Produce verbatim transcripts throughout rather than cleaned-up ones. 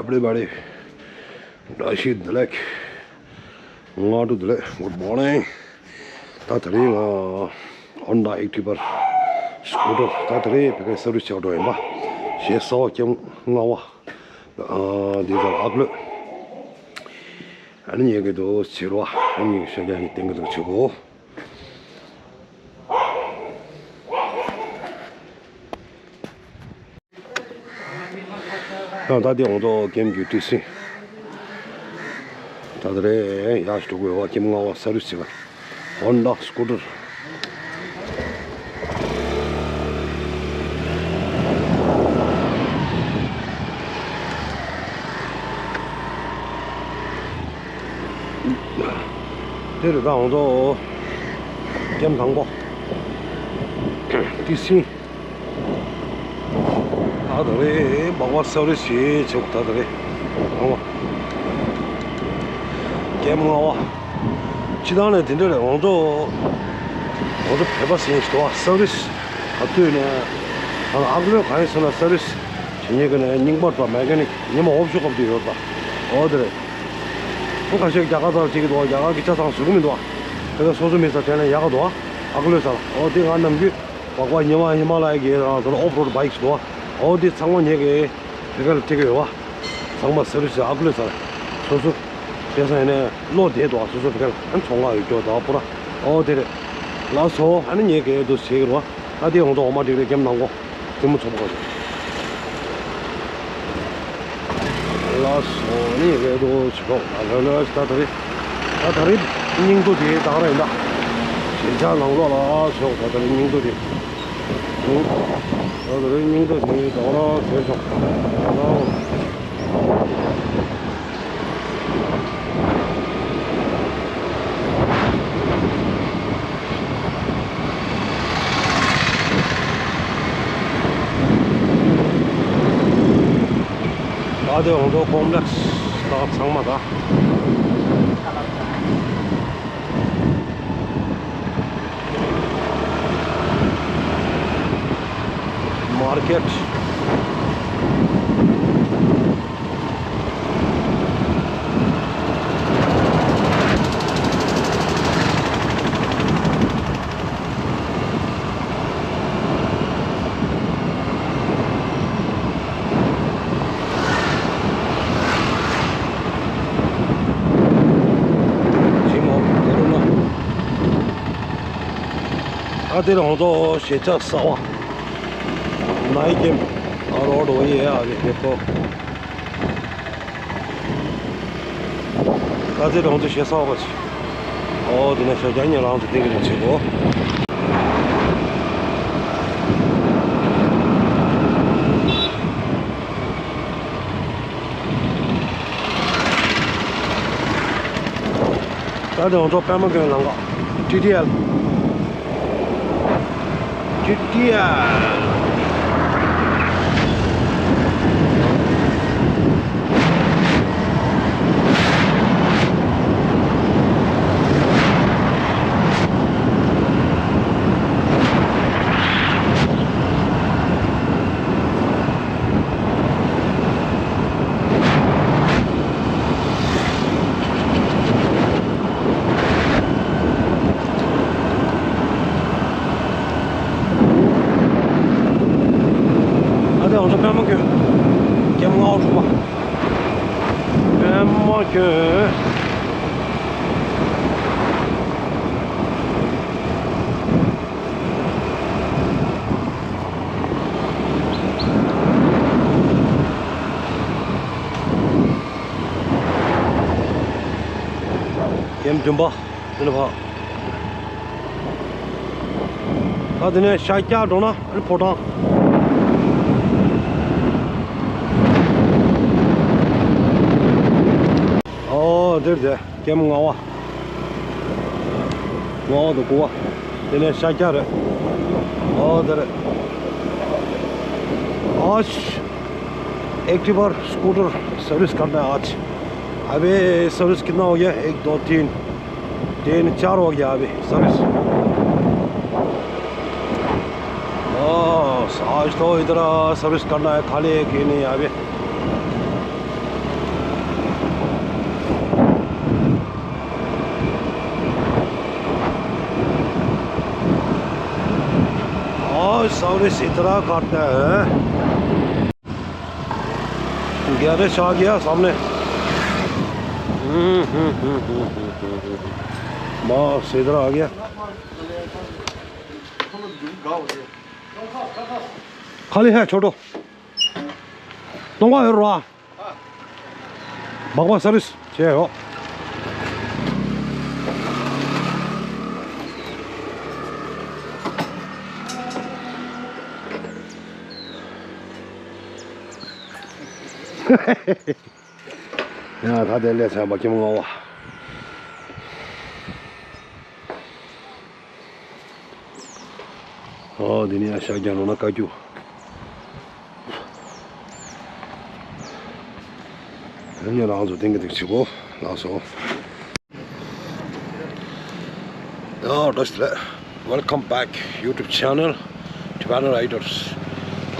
Everybody, བཀྲ་ཤིས་བདེ་ལེགས། སྔ་དྲོ་བདེ་ལེགས། Good morning. ད་དེ་རིང་ང་Honda Activa scooter ད་དེ་རིང་བོད་སྐད་སར་བི་སི་བྱེད་འགྲོ་ཡིན་པ། གཞས་གསར་པ་ཀེམ་ལྔ་པ། ཨ་འདི་ཚོ་ཨག་ལོས། ཨ་ནི་ཉེ་གི་འདུག་ཕྱི་རུ་ཨ་ནི་ཤ་རྒྱག་གི་སྟེང་གི་འདུག་བྱེད་གོ། ཡང་ད་ལྟའི་ང་ཚོ་ཀེམ་གྱི་ཊི་སི། ད་ལྟ་རེད་ཡག་ཞིག་འགྲོ་དགོས་པ། ཀེམ་ལྔ་པ་སར་བི་སི་བྱེད་པ། Honda scooter། དེ་རེད། ད་ང་ཚོ་ཀེམ་དང་པོ་ཊི་སི། ད་ད་རེད་སྦག་སྦག་སར་བི་སི་བྱེད་ཆོག་ད་ད་རེད། ཨོ། ཀེམ་ལྔ་པ། སྤྱིར་བཏང་ནས་དེ་འདྲ་རེད། ང་ཚོ་ང་ཚོ་བོད་པ་ཟེར་མཁན་ཞིག་འདུག་པ། སར་བི་སི་ག་དུས་ནས་ཨག་ལོས་གང་ཡིན་ཟེར་ན་སར་བི་སི་བྱེད་མཁན་གྱི་ནས་རྙིང་པ་འདྲ་མེ་ཀ་ནིག་ཉི་མ་འོབ་ཤོག་སྐབས་དུ་ཡོད་པ། ཨོ་དེ་རེད། ཁ་ཤས་རྒྱ་གར་ཚར་བྱེད་ཀྱི་འདུག་རྒྱ་གར་གྱི་ཆ་ཚང་བཟོ་གི་མི་འདུག་པ། དེ་ལ་སོ་སོ་མི་ཚང་དྲན་ན་ཡག་ག་འདུག་པ། ཨག་ལོས་ཚར། ཨོ་དེ་ང་ནམ་རྒྱུན་བག་བག་ཉི་མ་ཧི་མ་ལ་ཡ་གི་རང་ཚོ་ལ་ཨོབ་རོཌ་བྷའིཀ་ཞིག་འདུག་པ། ཨོ་དེ་ཚང་མ་ཉེ་གི་བོད་སྐད་ལ་ཁྲིད་ཀྱི་ཡོད་པ། ཚང་མ་སར་བི་སི་ཨག་ལོས་ཚར། སོ་སོ་བྱས་ཙང་ཡིན་ནའི་བློ་བདེ་འདུག་པ། སོ་སོ་བོད་སྐད་ལ་ཨ་ཚོང་ཁང་ཡོད་ཀྱོག་འདུག་པ་པུ་ར། ཨོ་དེ་རེད། ལགས་སོ། ཨ་ནི་ཉེ་གི་འདུག་བྱེད་ཀྱི་རེད་པ། ད་དེ་ང་ཚོ་འོ་མ་འགྲིག་རེད། ཀེམ་ནང་གོ། ཀེམ་མོ་ཚོགས་པ་གོ། ལགས་སོ། ཨ་ནི་རེད་འདུག་བྱེད་ཀྱོག་ལ་ལ་ལ་ད་ད་རེད། ད་ད་རེད་སྙིང་དུ་དེ་དང་རེད་ད། ཞེན་ཆགས་ནང་ལོགས་ལ་ཤོག་ད་ད་རེད་སྙིང་དུ་དེ། ད་ད་རེད་སྙིང་དུ་དེ་དང་ར་བྱེད་ཤོག་ལ། ད་དེ་ཧོང་ཏོ་ཀོམ་པ་ལེགས་ད་ཚང་མ་ད། མར་ཀེཊ། ཇི་མོ་ཏེ་རུ་ན། ཨ་དེ་རང་ཚོ་ཞེ་ཆགས་ས་བ། ནའི་ཀེམ། ཨ་རོ་རོ་ཡེ་ཨ་ལེ་ཧེ་པོ། ད་ཚེ་རང་ཚོ་ཞེ་ས་བ་ཅི། ཨོ་དེ་ནས་ཤ་རྒྱག་ཉེ་རང་ཚོ་སྟེང་གི་རིང་ཆེ་གོ། ད་དེ་ང་ཚོ་པད་མ་དགོན་ལམ་ཁ། ཊི་ཊི་ཨེལ། ཊི་ཊི་ཨེལ། ཨ་དེ་ང་ཚོ་པད་མ་དགོན། ཀེམ་ལྔ་པ་དྲུག་པ། པད་མ་དགོན། ཀེམ་བདུན་པ། དེ་ནས་ཕ། ད་དེ་ནས་ཤར་རྒྱག་འགྲོ་ན་ཨ་ནི་ཕོ་བྲང་། ཨོ་དེར་དེ་ཀེམ་ལྔ་པ། ལྔ་པ་དང་དགུ་པ། དེ་ནས་ཤར་རྒྱག་རེད། ཨོ་དེ་རེད། ཨོ་ཤི། Activa scooter service करना है आज। अबे सर्विस कितना हो गया? एक, दो, तीन। तीन, चार हो गया अभी सर्विस। ओ, आज तो इधर सर्विस करना है, खाली एक ही नहीं है अभी। सर्विस इतना करता है। गैरेज आ गया सामने। हम्म, हम्म, हम्म, हम्म, हम्म, हम्म। बस इधर आ गया। खाली है छोटो। तुमको है रुआ। སྦག་སྦག་སར་བིས་བྱས་ཡོད། ཡ་ད་དེ་ལས་ཚན་པ་ཁྱིམ་ལྔ་པ། ཨོ་དེ་ནས་ཡང་ཤར་རྒྱག་ནོ་ན་བཀའ་རྒྱུ། དེ་ནས་རང་ཚོ་ཏིང་གི་ཏིག་ཆི་པོ་ལགས་སོ། ཡ་བཀྲ་ཤིས་བདེ་ལེགས། Welcome back YouTube channel Tibetan Riders।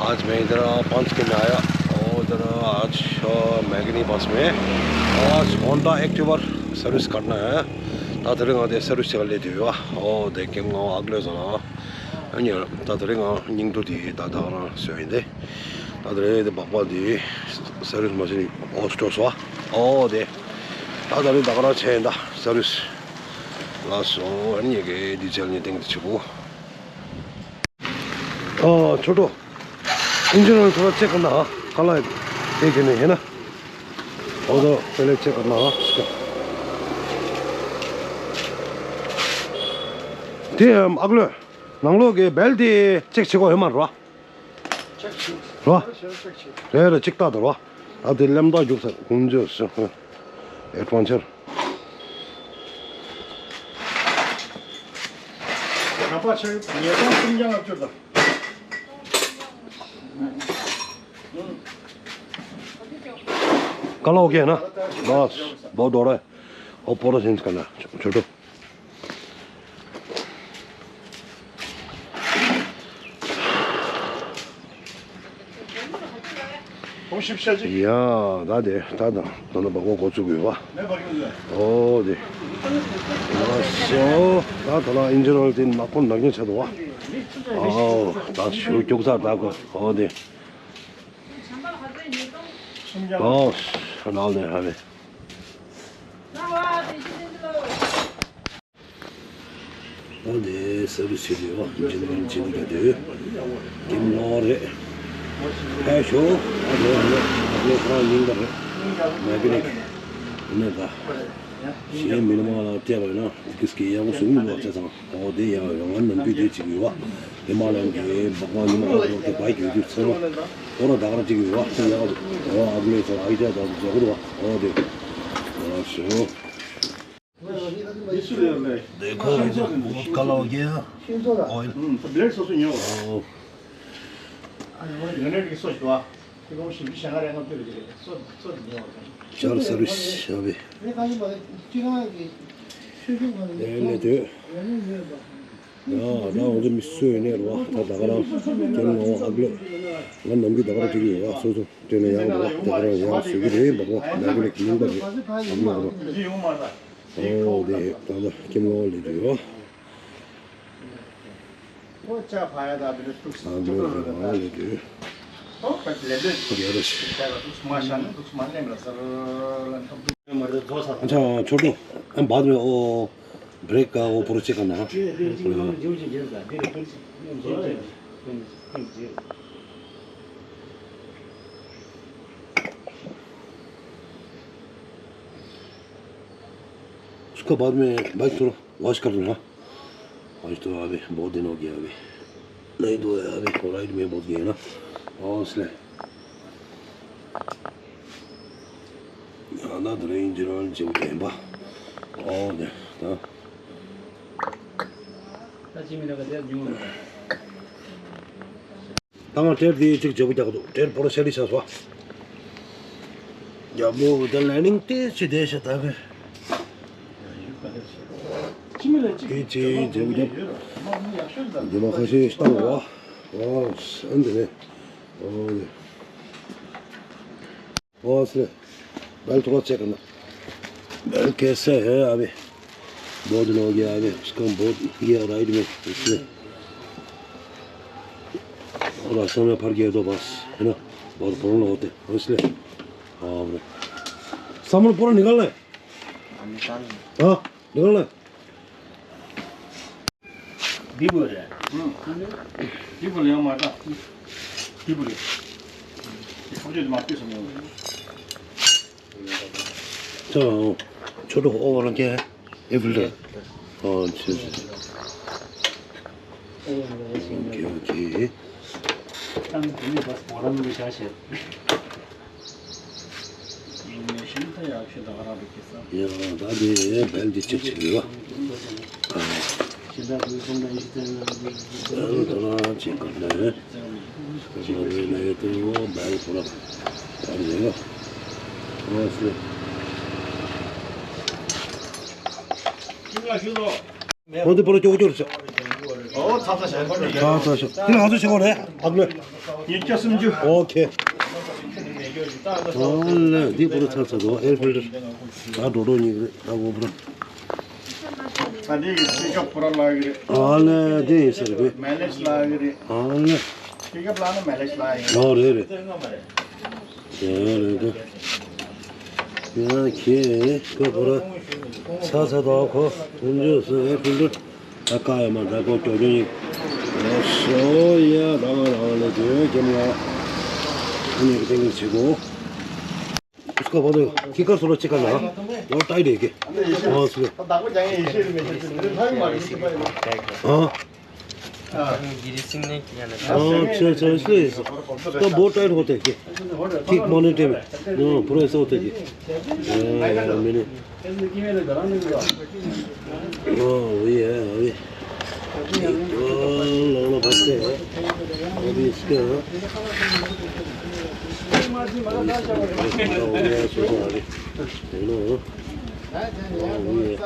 आज मैं इधर पंच के में आया और इधर आज मैकेनिक पास में आज होंडा एक्टिवा सर्विस करना है। ད་དེ་རིང་ང་དེ་སར་བིས་བྱེད་ག་སླེབས་བསྡད་ཡོད། ཨོ་དེ་ཀེམ་ལྔ་པ་ཨག་ལོས་ཟེར་ན། ཨ་ནི་ད་དེ་རིང་ང་སྙིང་དོར་དེ་ད་ད་ག་རང་བཟོས་ཡིན་ཏེ། ད་དེ་རིང་དེ་སྦག་སྦག་དེ་སར་བིས་མ་བྱས་ནས་ཨོ་སི་ཊོ་སོ། ཨོ་དེ་ད་དེ་རིང་ད་ག་རང་བྱས་ཡིན་ད་སར་བིས། ལགས་སོ། ཨ་ནི་ངས་ཀྱི་དེ་ཅལ་ནས་ཏིང་གི་ཏིག་ཆི་པོ། ཨ་ཆོ་འཕྲུལ། ཨིན་ཇིན་ཨོའིལ་ཐོག་ཅེག་གི་ན་ག་ལ་དེ་གི་ནས་ཧེ་ན། ཨོ་དོ་དེ་ལས་ཅེག་གི་ན་དེ་ཨག་ལོས་ནང་ལོགས་ཀྱི་བེལ་དེ་ཅེག་བྱེད་དགོས་ཡོད་མ་རེད་བ། རེད་རེད། གཅིག་ལྟ་དང་རོ། ཨ་དེ་ལམ་ཐག་རྒྱུག་ཚར་ཀུན་མཛོད་སུ། ཨེ་ཀྲང་ཆར། ག་པ་ཆེ་ཉེ་སྟོང་སུམ་བརྒྱ་ལྔ་བཅུ་དང་། ཀ་ལ་ཨོ་ཀེ་ན། བཱས་བོ་དོ་རེ། ཨོ་པོ་ར་སེན་ཀ་ན་ཆོ་འཕྲུལ། ཡ་ད་དེ་ད་དང་ད་ནི་སྦག་སྦག་འགོ་བཙུགས་དགོས་པ། ཨོ་དེ། ལགས་སོ། ད་ད་ལ་ཨིན་ཇིན་ཨོའིལ་དེ་ནག་པོ་ནག་ཉེས་ཆགས་འདུག་བ། ཨོ་ད་ཞུ་རྒྱུག་ཚར་ད་གོ། ཨོ་དེ། ཨོ་ལགས་ལས་ཧ་ལས། ཨ་ནི་སར་བིས་བྱེད་དུས་ཨ་ཇིན་ཇིན་ག་དུས་ཀེམ་ལྔ་པ་རེད། ཕེབས་ཤོག་ཨ་ནི་ཨ་ནི་ཨ་ནི་ཁོ་རང་རྙིང་པ་རེད། མེ་ཀ་ནིག་ཨ་ནི་ད་གཞན་མི་ནི་མ་ལ་བལྟས་པ་ཡིན་ན་ཏིག་ཀིས་ཀྱི་ཡག་པོ་བཟོ་གི་མི་འདུག་བ། བྱས་ཙང་ཨོ་དེ་ཡག་ཡོད། ང་ནམ་རྒྱུན་དེ་བྱེད་ཀྱི་ཡོད་བ། ཧི་མ་ལ་ཡན་གྱི་སྦག་སྦག་ཉི་མ་ལ་ལོག་སྟེ་བའི་རྒྱུད་དུ་ཚང་མ་ཨོ་ར་ད་ག་ར་བྱེད་ཀྱི་ཡོད་བ། དེ་ཡག་པོ་འདུག་ཨོ་ཨ་ཀ་ལོས་ཚོ་ཨ་ཡི་ཅག་ད་བཟོ་གི་འདུག་བ། ཨོ་དེ་ལགས་སོ། देखो, बहुत काला हो गया ऑयल। ब्लेड सोचो नहीं होगा। ओ। अरे वो यूनिट की सोच दो। चार सर्विस अभी। ले ले दे। ཡ་ད་ང་ཚོ་མི་སུ་ཡིན་ནའི་རོ། ད་ད་ག་རང་ཀེམ་ལྔ་པ་ཨག་ལོས། ང་ནམ་རྒྱུན་ད་ག་རང་བྲིས་ཀྱི་ཡོད་བ། སོ་སོ་སྤྲད་ན་ཡག་འདུག་བ། ད་ག་རང་ཡག་བཟོ་གི་རེད་འདུག་བ། ལས་ཀ་ལས་ཀྱི་རྙིང་པ་རེད། ཨག་ལོས་རོ། ཨོ་དེ་ད་ད་ཀེམ་ལྔ་པ་ལས་དུས་རོ། ཨག་ལོས་རོ་ལས་དུས། རྒྱལ་རོ་ཞིག་ཨ་ཅག་ཆོ་འཕྲུལ། ཨ་བཱ་དེ་ཨོ། ब्रेक का वो पूरा चेक करना है। उसको बाद में बाइक थोड़ा वॉश कर देना। आज तो अभी बहुत दिन हो गया, अभी नहीं धोया, अभी राइड में बहुत गया ना। और इसलिए ཡང་ན་དེ་རིང་ཇི་རོན་ཇིམ་རྒན་པ། ཨོ་དེ་ད། ད་ང་ཊེར་དེ་གཅིག་བརྗེ་པོ་རྒྱག་འདུག་ཊེར་བོ་ར་ཤ་ལི་ཆགས་སོང་། རྒྱབ་ལོགས་དེ་ལེན་ནིང་ཏེ་ཆི་དེ་ཤ་ད་གི། ཨེ་ཅེ་བརྗེ་པོ་རྒྱབ། དེ་མ་ཁ་ཤས་བཏང་བ། ཨོ་ཨན་དེ་ནས། ཨོ་དེ། और से बेल्ट को चेक करना। बेल्ट कैसे है अभी? बहुत दिन हो गया अभी, उसको बहुत ये राइड में इसमें। ལ་སེམས་ལ་ཕར་རྒྱལ་དོ་བས་ཧེ་ན། བར་པོ་རོ་ལ་འོ་དེ་འོ་སི་ལེ། ཨ་བ་རེ། ས་མོལ་པོ་ར་ནི་ག་ལེ། ཨ་ནི་ས་ནི། ཨ་ནི་ག་ལེ། འདི་བུ་རེད། འདི་བུ་ལ་ཡང་མ་ལྟ། འདི་བུ་རེད། ཁོ་ཚོས་མ་ལྟོས་སམ་ཡོང་རེད། ཁྱོད་ཁྱོད་ཨོ་བ་རང་ཁྱེད་ཨེ་ཕིལ་ཏར། ཨོ་ཆུ་ཆུ་ཆུ། ཨོ་ཁེ་ཨོ་ཁེ། ཡ་ད་དེ་བལ་འདི་ཅིག་ཅིག་ཡོད། ཨ་ད་ཅིག་ག་ནས་ཁོ་ཚོ་བའི་ནས་དུ་བལ་ཁོ་ར་བལ་ཡོད། ཨོ་སི། ཁོང་དེ་པོ་ལ་ཅོག་ཅོག་རེད་ཤག་ཨོ་ཚ་ཚ་ཤག་ཚ་ཚ་ཤག་དེ་ང་ཚོ་ཤེས་གོ་རེད་ཨ་ལེ། ཉིས་བརྒྱ་སུམ་ཅུ། ཨོ་ཁེ། ཨོ་ལེ་འདི་པོ་ལ་ཚ་ཚ་འདུག་ཨེར་ཕིལ་ཏར། ད་འགྲོ་འགྲོ་ཉིག་རེད་ད་གོ་པོ་ར། ད་འདི་གི་སྤི་ཀབ་པོ་ར་ལ་གི་རེད། ཨོ་ལེ་འདི་ཡིན་ས་རེད་པས། མའི་ལེཇ་ལ་གི་རེད། ཨོ་ལེ། སྤི་ཀབ་ལ་ནི་མའི་ལེཇ་ལ་གི་རེད། ཨོ་རེད་རེད། ཡ་རེད་ད། ཡ་ཁྱེད་ཁོ་བོ་ར་ཚ་ཚ་དང་ཁོ་དུང་ཆོས་སུ་ཨེ་ཕུལ་དུ་ད་ཀ་ཡ་མ་ད་ཁོ་ཅོ་ཅོ་ཡིན། ཨོ་སོ་ཡ་རང་རང་ལ་ཇོ་ཡོད་ཀྱི་མ་ཡ། ཨ་ནི་ཀི་ཏེང་ཀི་ཆི་གོ། ཨུ་སྐོ་བ་དུ་ཁྱི་ཁ་སོ་ལོ་ཅི་ཀ་ན་ལོ་ཏའི་རེད་ཀི། ཨོ་སོ། ཨ། ཨ་ཁྱོད་ཁྱོད་ཁྱོད་ཁྱོད་ད་བོ་ཏྲའི་ཧོ་ཏེ་ཀི། ཁྱེད་མོ་ནི་ཏེ་མེ་ནོ་བུ་རོ་སོ་ཏེ་ཀི། ཨ་མི་ནི། ཨོ་ཝི་ཨ་ཝི། ཨོ་ལོ་ལོ་བ་ཏེ། ཨོ་ཝི་སྐེ་ཨ། ཨོ་ཝི་ཨ་སོ་སོ་ཨ་རི། ཨོ་ལོ། ཨོ་ཝི་ཨ།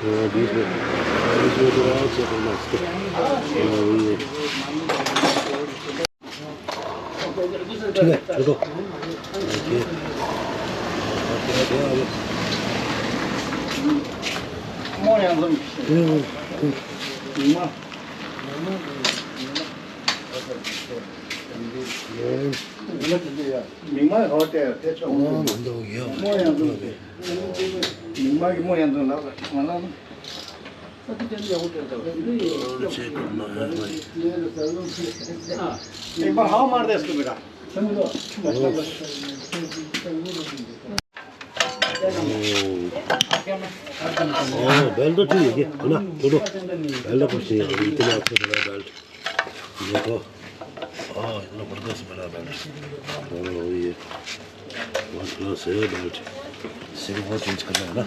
ཨོ་ཝི་ཨ། ཨོ་ཝི་ཨ། ठीक है, रुको। ओके। Okay, okay, okay. མིང་མ་ཧོ་ཏེ་ཏེ་ཆོག་མོ་ཡང་འདུག་མོ་ཡང་འདུག་མིང་མ་གི་མོ་ཡང་འདུག་ལབ་ང་ལ། ཨེ་པ་ཧའོ་མར་དེ་སུ་མི་ར། ཨོ་བེལ་ཏོ་ཅི་ཡོད་ཀི་ཁོ་ན་ཁོ་ཏོ་བེལ་ཏོ་ཁོ་ཤེས་ཡོད་ཏི་ན་ཁོ་ཏོ་བེལ་ཏོ། देखो। हाँ, इतना बड़ा सा बड़ा बेल्ट। हाँ, वही है। बहुत क्लास है बेल्ट। सिर्फ वो चेंज करना है ना?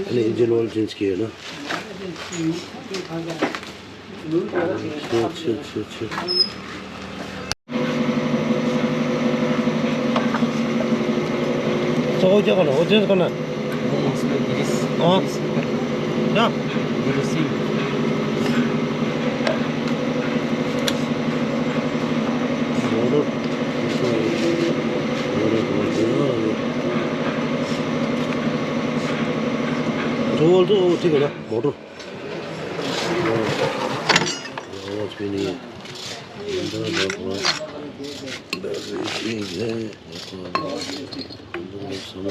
अरे, इंजन ऑयल चेंज किया है ना? अच्छा, अच्छा, अच्छा, अच्छा। So, वो क्या करना? वो चेंज करना है? नहीं, इसमें ग्रीस, हाँ। ग्रीस नहीं करना। क्या? ग्रीसिंग। मोटर। मोटर कौन सी है? तो बोल दो, ठीक है ना? मोटर। आवाज भी नहीं है। अंदर देखो। बैटरी ठीक है। देखो। अंदर सब।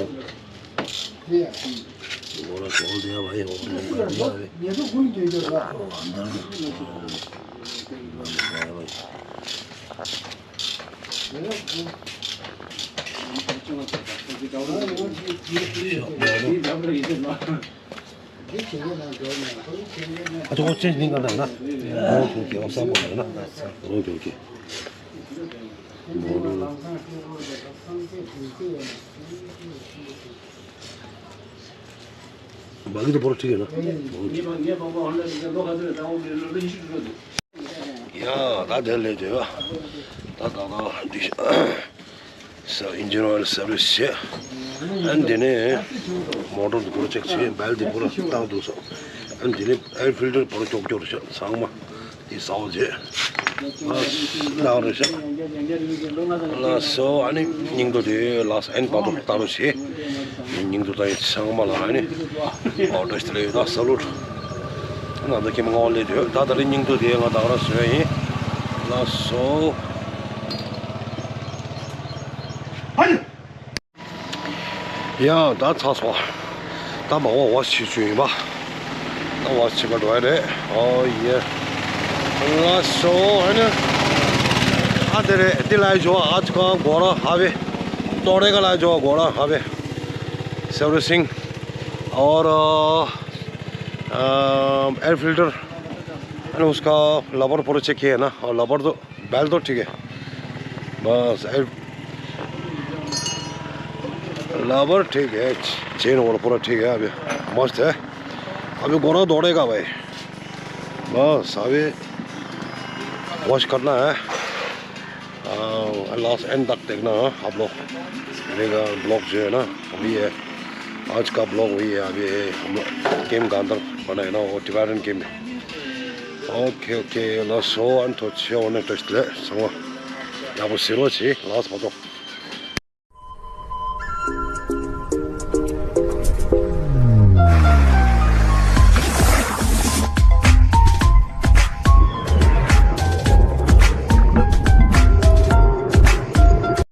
वो रहा, खोल दिया भाई, और नहीं कर दिया भाई। ये तो खुल गया, जो था। ओ, अंदर में। अंदर में है भाई। 아, 저거 제 생각나 나. 어, 저기 없어 보이나? 어, 저기. 뭐를. बाकी तो पूरा ठीक है ना? ཡ་ད་དེ་ལས་དེ་བ། ད་ད་ད་འདི་ས་ཨིན་ཇིན་ཨོ་ཡལ་སར་བིས་བྱས། ཨ་ནི་དེ་ནས་མོ་ཊར་དེ་པོ་ར་ཅེག་བྱས། བེལ་དེ་པོ་ར་བཏང་འདུག་སོ། ཨ་ནི་དེ་ནས་ཨེར་ཕིལ་ཏར་པོ་ར་ཀྱོག་ཀྱོག་རེད་ཤག་ཚང་མ། དེ་ཟ་བ་བྱས། ལགས་རེད་ཤག་ལགས་སོ། ཨ་ནི་སྙིང་དོ་དེ་ལགས་སོ། ཨན་པ་དོ་ལྟ་རོགས་བྱས། སྙིང་དོ་ད་ཡིན་ཚང་མ་ལ་ཨ་ནི་ཨོ་ཏྲེ་སི་ལེ་ཡོད་ད་ས་ལུད། ང་ཚོ་ཁྱིམ་སྔ་བ་སླེབས་ཡོད། ད་ད་རེས་སྙིང་སྡུག་དེ་ང་ད་ག་རང་བཟོས་ཡིན། ལགས་སོ། ཡ་ད་ཚར་སོང་། ད་མ་འོ་ཝ་ཤི་བྱེད་རྒྱུ་ཡིན་པ། ད་ཝ་ཤི་བྱེད་ག་འགྲོ་ཡ་རེད། ཨོ་ཡེ། ལགས་སོ། ཨ་ནི། ཨ་དེ་རེད། དེ་ལ་འཇོ་ཨ་ཙི་ཀ་གོ་ར་ཧ་བེ། ཏོ་རེ་ག་ལ་འཇོ་གོ་ར་ཧ་བེ། Servicing और एयर फिल्टर। उसका लबर पूरा चेक किया है ना? और लबर तो, बैल तो ठीक है। बस, लबर ठीक है। चेन और पूरा ठीक है। अभी मस्त है। अभी घोड़ा दौड़ेगा भाई। बस अभी वॉश करना है। लास्ट एंड तक देखना आप लोग। मेरा ब्लॉग जो है ना, वही है। आज का ब्लॉग वही है। अभी हम लोग गेम का अंदर बनाए ना, वो टिबेटन गेम है। OK, OK, ལགས་སོ། ཨ་ནི་ཐོག་ཆེ་བ་ནས་བཀྲ་ཤིས་བདེ་ལེགས། ཚང་མ་ཡག་པོ་བྱེད་རོགས་བྱེད། ལགས་སོ།